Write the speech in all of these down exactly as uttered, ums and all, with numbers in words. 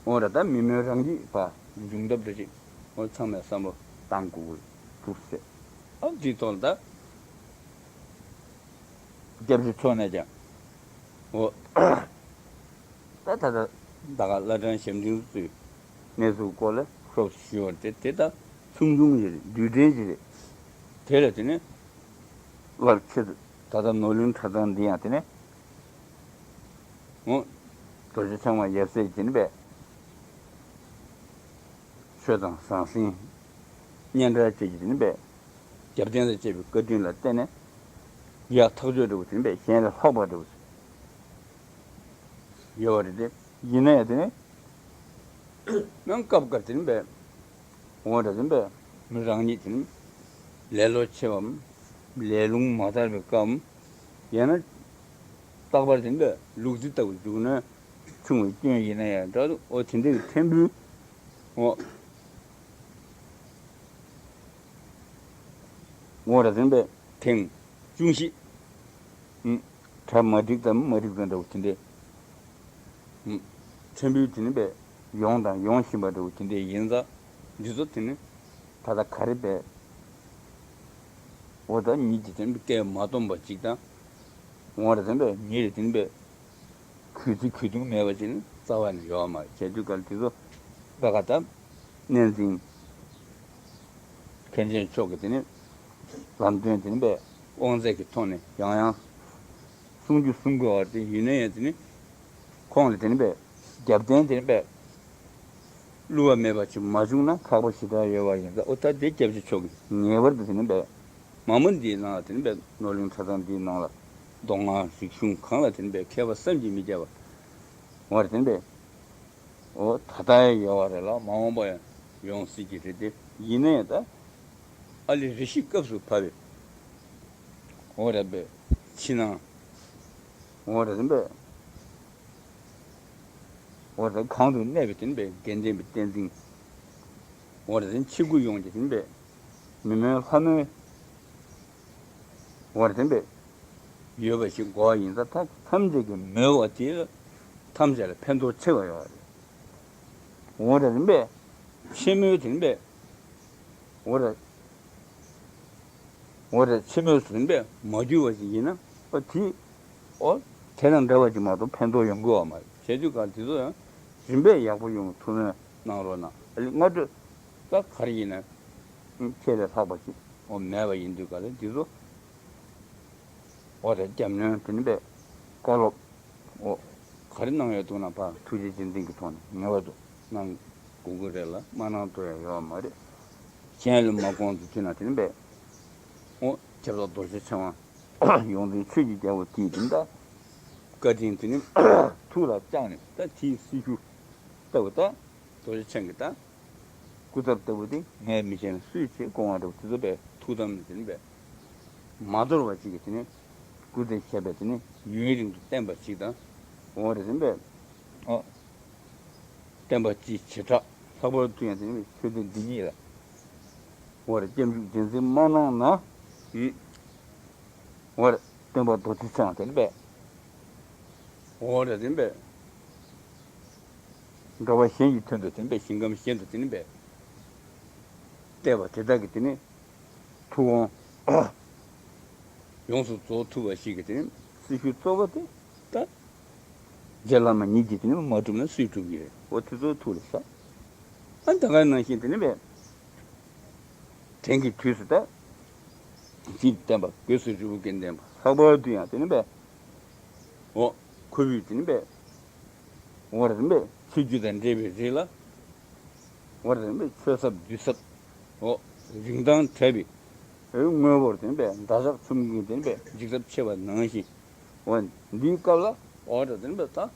འོ་ར་ད་མི་མོས་རང་རྒྱུད་པ་འབྱུང་ཐབས་འདྲ་ཅིག་འོ་ཚང་མས་བསམ་བློ་བཏང་དགོས་ཀྱི་འདུག་ཟེར། ཨ་འདིའི་ཐོག་ལ་ད་སྐྱབས་རྗེ་མཆོག་ནས་ཀྱང་འོ་ད་ད་ད་ད་ག་བླ་བྲང་ཞབས་འབྲིང་ཚོའི་གནས་ཚུལ་སྐོར་ལ་ཤོབ་ཞུ་བར་དེ་དེ་ད་ཆུང་ཆུང་ཞིག་རེད། བསྡུས་དྲན་ཞིག་རེད། དེ་ལ་དེ་ནས་སླར་ཆེད་དུ་ད་ལྟ་ནོར་གླིང་གྲྭ་ཚང་འདི་ཡང་དེ་ནས་འོ་རྡོ་རྗེ་འཆང་མ་ཡབ་སྲས་ཀྱི་དེ་ནས་པས་ཆོས་དང་ཟང་ཟིང་སྙན་གྲགས་བཅས་ཀྱི་དེ་ནས་པས་རྒྱབ་རྟེན་ལ་བཅས་པའི་བཀའ་དྲིན་ལ་བརྟེན་ནས་ཡག་ཐག་ཆོད་འདྲ་བོ་དེ་ནས་པས་གཞན་ལས་ལྷག་པ་འདྲ་བོ་ཡོད་པ་རེད་དེ། ཡིན་ན་ཡང་དེ་ནས་ནང་སྐབས་སྐབས་དེ་ནས་པས་འོ་འདྲ་དེ་ནས་པས་མི་རང་ཉིད་དེ་ནས་ལེ་ལོ་ཆེ་བའམ་ལས་རླུང་མ་དར་བའི་སྐབས་ཡང་ན་རྟག་པར་དེ་ནས་པས་ལུག་རྫི་ལྟ་བུ་འཇུག་ནས། ཆུང་བའི་སྐྱོན་ཡིན་ན་ཡང་འདྲ་འདུག་འོ་དེ་འདྲའི་ཕྲན་བུ་འོ་འོ་ར་ཟིན་པའི་ཐེངས་ཅུང་ཞིག་ཨུམ་གྲ་མ་འགྲིག་ཙམ་མ་འགྲིག་ཙམ་འདྲ་བོ་དེ་འདྲའི་ཨུམ་ཕྲན་བུའི་དེ་ནི་པས་ཡོང་དང་ཡོང་བཞིན་པ་འདྲ་བོ་དེ་འདྲའི་ཡིན་ཙང་འདི་ཚོ་དེ་ནི་ད་ལྟ་ག་རེ་པས་འོ་ད་ཉིད་ཀྱི་དེ་ནི་སྐད་མ་སྟོང་པ་ཅིག་དང་འོ་ར་ཟིན་པས་ཉིད་ལ་དེ་ནི་པས། གུས་བརྩི་གུས་གདུང་མེད་པ་ཅིག་ནི་རྩ་བ་ནས་ཡོད་མ་རེད། བྱས་དུས་ག་ལ་དེ་ཚོ་ད་ག་ད་གནས་འཛིན་མཁན་ཆེན་མཆོག་གིས་དེ་ནི་ལམ་སྟོན་དེ་ནི་པས་དབང་རྫས་ཀྱི་ཐོག་ནས་ཡང་ཡང་གསུང་རྒྱུ་གསུང་དགོས་པ་དེ་ཡིན་ན་ཡང་དེ་ནི་ཁོང་ལ་དེ་ནི་པས་རྒྱབ་རྟེན་དེ་ནི་པས་བསླུ་བ་མེད་པ་ཅིག་མ་བྱུང་ན་ཁག་པོ་ཞེ་དྲག་ཡོད་པ་ཡིན་ཙང་། འོ་ད་དེ་སྐྱབས་རྗེ་མཆོག་གིས་ངེས་པར་དུ་དེ་ནི་པས། མ་མོ་འདིའི་ནང་ལ་དེ་ནི་པས་ནོར་གླིང་གྲྭ་ཚང་འདིའི་ནང་ལ་མདོ་སྔགས་རིག་གཞུང་གང་ལ་དེ་ནི་པས་མཁས་པ་བསམ་གྱིས་མི་ཁྱབ་པ་བར་དེ་ནི་པས་འོ་ད་ལྟ་ཡང་ཡོད་པ་རེད་ལ་མ་འོངས་པ་ཡང་ཡོང་སྲིད་ཀྱི་རེད་དེ། ཡིན་ན་ཡང་ད་ཨ་ལི་རེ་ཞིག་སྐབས་སུ་བབས་པའི་འོ་རེད་པས་ཕྱི་ནང་འོ་རེད་དེ་ནི་པས་འོ་རེད་གང་དུ་གནས་པའི་དེ་ནི་པས་དགེ་ལྡན་པའི་བསྟན་འཛིན་འོ་རེད་དེ་ནི་ཆེ་དགུ་ཡོངས་ཀྱི་དེ་ནི་པས་མི་མོས་ལྷ་མོས། འོ་རེད་དེ་ནི་པས་ཡོད་པ་ཞིག་དགོས་པ་ཡིན་ཙང་ད་ཐམས་ཅད་ཀྱི་མོས་པ་དེ་ལ་ཐམས་ཅད་ལ་ཕན་ཐོགས་ཆེ་བ་ཡོད་རེད། འོ་རེད་དེ་ནི་པས་ཆེ་མོས་དེ་ནི་པས་འོ་རེད་འོ་རེད་ཆེ་མོས་དེ་ནི་པས་མ་གྱུར་པ་ཞིག་ཡིན་ན་ཨ་དེ་འོ་དེ་དང་འདྲ་བ་ཅིག་མ་གཏོགས་ཕན་ཐོགས་ཡོང་གི་ཡོད་མ་རེད། བྱས་དུས་ག་དེ་ཚོ་ཡང་རིམ་པས་ཡག་པོ་ཡོང་བའི་ཐུགས་སྨོན་གནང་རོགས་གནང་། ཨ་ལི་སྔ་དྲོད་ད་ག་རེ་ཡིན་ན་ཁྱེད་ལས་ལྷག་པ་ཞིག་འོ་མེད་པ་ཡིན་དུས་ག་ལ་འདི་ཚོ་འོ་རེད་སྐྱབས་གནས་དེ་ནི་པས་བཀའ་སློབ་འོ་ག་རེ་གནང་ཡོད་འདུག་ན་ཕར་ཐུགས་རྗེ་བྱིན་ཟིན་གྱི་ཐོག་ནས་ངེས་པར་དུ་གནང་དགོས་ཀྱི་རེད་ལ་མ་གནང་ཐུབ་ཡ་ཡོད་མ་རེད། གཞན་ལ་མ་དགོངས་ཚུལ་མཐུན་ན་དེ་ནི་པས་འོ་ཁྱབ་བདག་རྡོ་རྗེ་འཆང་བ་ཡོངས་འཛིན་ཆོས་ཀྱི་རྒྱལ་པོ་དེས་དེ་ནི་ད་བཀའ་དྲིན་དེ་ནི་ཐུགས་ལ་བཅངས་ནས་ད་དེའི་སྲི་ཞུ་ལྟ་བུ་ད་རྡོ་རྗེ་འཆང་གི་ད། སྐུ་ཚབ་ལྟ་བུ་དེ་ངས་མི་ཤེས་ན་སུས་བྱེད་དགོངས་པ་འདྲ་བོ་དེ་ཚོ་པས་ཐུགས་དམ་ནས་དེ་ནི་པས་མ་དོར་བ་ཅིག་གིས་དེ་ནི་སྐུ་ཚེ་ཞབས་པད་དེ་ནི་ཡུན་རིང་དུ་བརྟན་པ་ཞིག་དང་འོ་རེད་དེ་ནི་པས་ཨོ་བརྟན་པ་ཅིག་བྱེ་བྲག་ལྷག་པར་དུ་ཡང་དེ་ནི་ཆོས་སྡེ་འདི་ཉིད་ལ་འོ་རེད་སྐྱབས་འཇུག་རྒྱུན་འཛིན་མ་གནང་ན་ཨུ་འོ་རེད་སྟོན་པ་རྡོ་རྗེ་འཆང་དེ་ནི་པས་འོ་རེད་དེ་ནི་པས། འགྲོ་བ་གཞན་གྱི་དོན་དུ་དེ་ནི་པས་ཞིང་ཁམས་གཞན་དུ་དེ་ནི་པས་བལྟས་པ་དེ་དག་གི་དེ་ནི་ཐུགས་དགོངས་ཡོངས་སུ་རྫོགས་ཐུབ་པ་ཞིག་གི་དེ་ནི་སྲི་ཞུ་གཙོ་བོ་དེ་ད་རྗེ་བླ་མ་ཉིད་ཀྱིས་དེ་ནི་མ་བསྒྲུབས་ན་སུས་སྒྲུབ་ཀྱི་རེད། འོ་དེ་ཚོའི་ཐུགས་ལ་ཟ། ཨ་ད་ག་ནང་བཞིན་དེ་ནི་པས་དྲན་གྱི་དུས་སུ་ད་རྗེ་བསྟན་པ་སྒོས་སུ་རི་བོ་དགེ་ལྡན་པ་ལྷག་པར་དུ་ཡང་དེ་ནི་པས་འོ་ཁོ་བོས་དེ་ནི་པས། འོ་རེད་པས་ཆོས་བརྒྱུད་དང་འབྲེལ་བའི་རིགས་ལ། འོ་རེད་པས་ཆོས་ཟབ་བདུད་ཟབ། འོ་རིན་ཐང་བྲལ་བའི། འོ་དངོས་པོར་དེ་ནི་པས་མདའ་ཞག་ཚུམ་གྱི་དེ་ནི་པས་འཇིགས་ཚབས་ཆེ་བ་ནང་བཞིན། འོ་འདིའི་སྐབས་ལ་འོ་རེད་དེ་ནི་པས་ད།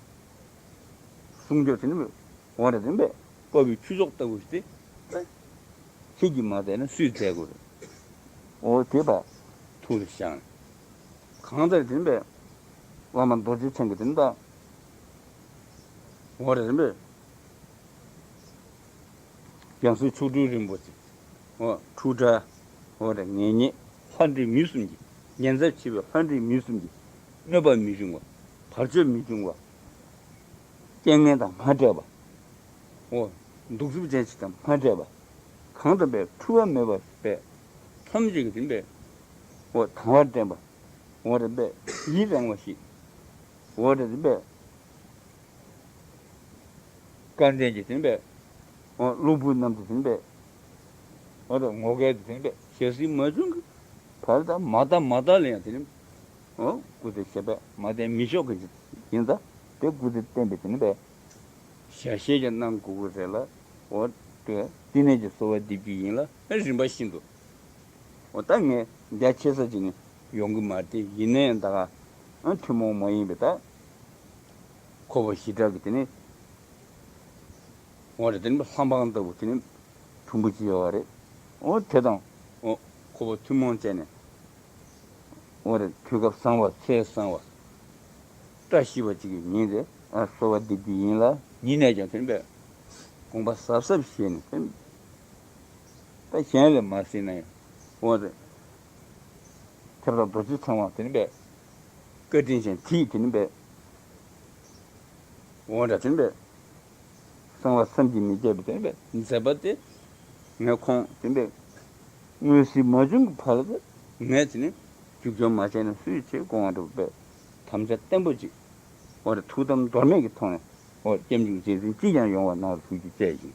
སྲུང་སྐྱོབ་དེ་ནི་པས་འོ་རེད་དེ་ནི་པས་དཔའ་བོའི་ཁྱུ་མཆོག་ལྟ་བུ་ཞིག་སྟེ། ཁྱེད་ཀྱིས་མ་བཙལ་ན་སུས་བཙལ་དགོས་རེད། འོ་དེ་པ་ཐུགས་ལ་བཞག་ནས། གང་ལྟར་དེ་ནི་པས་བླ་མ་རྡོ་རྗེ་འཆང་གི་དེ་ནི་ད། འོ་རེད་དེ་ནི་པས། ཡང་སྲིད་མཆོག་སྤྲུལ་རིན་པོ་ཆེ། འོ་ཁྲུ་དྲ། འོ་རེད་ངེས་ཉེས་ལྷ་འདྲེ་མི་གསུམ་གྱི། ཉེན་ཚབས་ཆེ་བའི་ལྷ་འདྲེ་མི་གསུམ་གྱི། གནོད་པ་མི་འབྱུང་བ། བར་ཆད་མི་འབྱུང་བ། རྐྱེན་ངན་དང་མ་འཕྲད་པ། འོ། གདུག་རྩུབ་ཅན་ཞིག་དང་མ་འཕྲད་པ། གང་དུ་འབད་འཁྲུལ་པ་མེད་པ་འབད། ཐམས་ཅད་ཀྱི་དེ་འབད། འོ་དང་བ་འདྲེན་པ། འོ་རེ་འབད་ཡིད་རང་བ་ཞིག་འོ་རེ་འབད། སྐལ་ལྡན་གྱི་དེ་འབད། འོ་སློབ་བུ་རྣམས་དེ་འབད། འོ་རེ་ངོ་སྐལ་དེ་འབད་ཞལ་གཟིགས་མ་བྱུང་གི་བར་དུ་མ་དག་མ་དག་ལ་ཡང་དེ་འབད། འོ་སྐུ་ཚེ་ཞབས་པད་མ་བརྟན་མི་ཆོག་གི་ཡིན་ད། དེ་སྐུ་ཚེ་བརྟན་པའི་དེ་འབད། ཞལ་བཞེས་ཀྱང་གནང་དགོས་ཀྱི་རེད་ལ། འོ་དེ་བསྟི་གནས་ཀྱི་གསོལ་བ་འདེབས་ཀྱི་ཡིན་ལ་རིམ་པ་བཞིན་དུ། འོ་ད་ངས་རྒྱ་ཆེ་ས་ཅིག་ནས་ཡོང་གི་མ་རེད་དེ་ཡིན་ན་ཡང་ད་ག་ཨ་ཐུན་མོང་མ་ཡིན་པའི་ད་ཁོ་བོ་ཞི་དྲག་གི་དེ་ནས་འོ་རེད་དེ་ནི་ལྷ་འབངས་ལྟ་བུ་དེ་ནི་མཐུན་པོ་ཅིག་ཡོད་པ་རེད། འོ་དེ་དང་འོ་ཁོ་བོ་ཐུན་མོང་བཅས་ནས། འོ་རེད་དུས་སྐབས་བཟང་བ་ཚེས་བཟང་བ། བཀྲ་ཤིས་པ་གཅིག་གི་ཉིན་རེ་ཨ་གསོལ་བ་འདེབས་རྒྱུ་ཡིན་ལ། ཉིན་ནས་ཀྱང་དེ་འབད་དགོངས་པ་གཟབ་གཟབ་བཞེས་ནས་དེ་འབད་ད་གཞན་ལས་མ་ཟིན་ན་ཡང་འོ་རེད་ཁྱབ་བདག་རྡོ་རྗེ་ཚེ་དབང་དེ་འབད་བཀའ་དྲིན་ཅན་དེས་དེ་འབད་འོ་རེད་དེ་འབད། གསང་བ་བསམ་གྱིས་མི་ཁྱབ་པའི་དེ་འབད་མཛད་པ་དེ། ངས་ཁོང་དེ་འབད་མངོན་གཟིགས་མ་བྱུང་གི་བར་དུ་ངས་དེ་ནི་རྒྱུག་སྦྱོར་མ་བྱས་ན་སུས་བྱེད་དགོངས་པ་འགྲུབ་པའི་དམ་བཅའ་བརྟན་པོ་ཅིག་འོ་རེད་ཐུགས་དམ་འདོར་མེད་ཀྱི་ཐོག་ནས་འོ་སྐྱབས་འཇུག་རྗེས་ཟིན་ཅི་ཡང་ཡོང་བ་གནང་ཞུ་རྒྱུ་བཅས་ཡིན།